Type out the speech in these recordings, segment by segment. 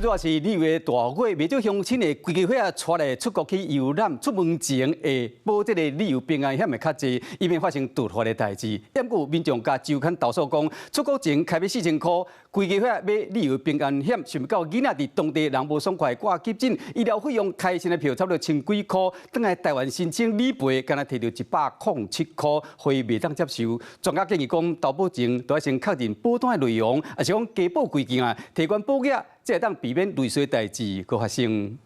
主要是2月大火，袂少鄉親會規家伙仔帶來出國去遊覽，出門前會保這個旅遊平安險會較濟，以免發生突發的代誌。毋過民眾共週刊投訴講，出國前開欲4000箍，規家伙仔買旅遊平安險，想袂到囡仔佇當地人無爽快掛急診，醫療費用開新的票差不多千幾箍，轉來台灣申請理賠，敢若提著107箍，會袂當接受。專家建議講，投保前都愛先確認保單的內容，抑是講加報幾件啊，提懸保額，才會當避免類似代誌閣發生。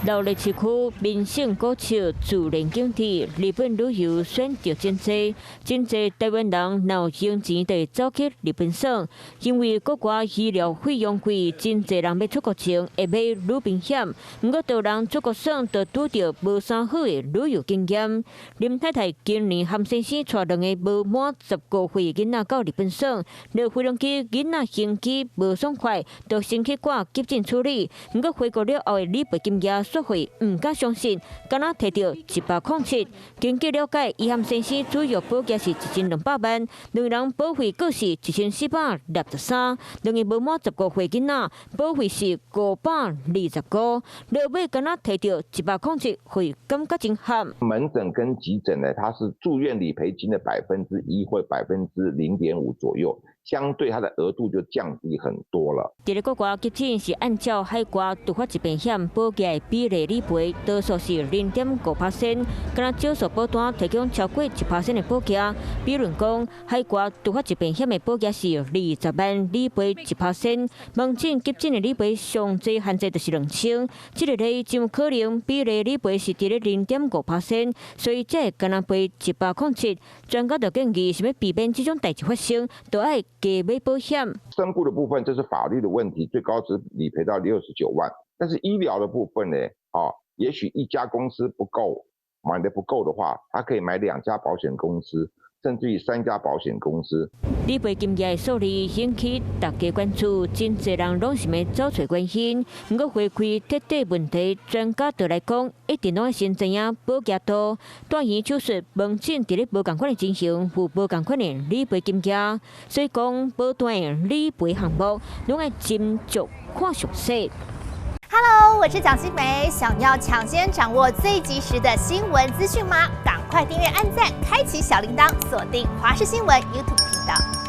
鬧熱市區名勝古蹟自然景點，日本旅遊選擇真濟，真濟台灣人若有閒錢就會走去日本耍。因為國外醫療費用貴，真濟人欲出國前會買旅平險。毋過，多人出國耍，就拄著無啥好的旅遊經驗。林太太今年和先生帶兩个無滿15歲囡仔到日本耍，落飛輪機囡仔行機無爽快，就先去掛急診處理。毋過回國了後的理賠金額，煞予毋敢相信，敢若提著107。根據了解，伊和先生主要保額是1200萬，兩人保費各是1463，兩个無滿十五歲囡仔保費是520箍，落尾敢若提著107，會感覺真慘。門診跟急診呢，它是住院理賠金的1%或0.5%左右。相對它的額度就降低很多了。佇咧國外急診是按照海外突發疾病險保額的比例理賠，多數是0.5%，敢若少數保單提供超過1% 的保額。比如講，海外突發疾病險的保額是20萬，理賠1%；門診急診的理賠上濟限制就是2000，這个例就有可能比例理賠是佇咧0.5%，所以才會敢若賠107。專家就建議，想欲避免這種代誌發生，就愛加買保險。身故的部分，這是法律的問題，最高只理賠到69萬。但是醫療的部分呢？啊，也許一家公司不夠，買的不夠的話，他可以買兩家保險公司，甚至於三家保險公司。理賠金額的數字引起大家關注，真濟人攏想欲找揣原因。毋過回歸徹底問題，專家就來講，一定攏愛先知影保額度。住院手術、門診佇咧無仝款的情形，有無仝款的理賠金額，所以講保單的理賠項目，攏愛斟酌看詳細。 Hello，我是蔣新梅，想要搶先掌握最及時的新聞資訊嗎？趕快訂閱、按讚、開啟小鈴鐺，鎖定華視新聞 YouTube 頻道。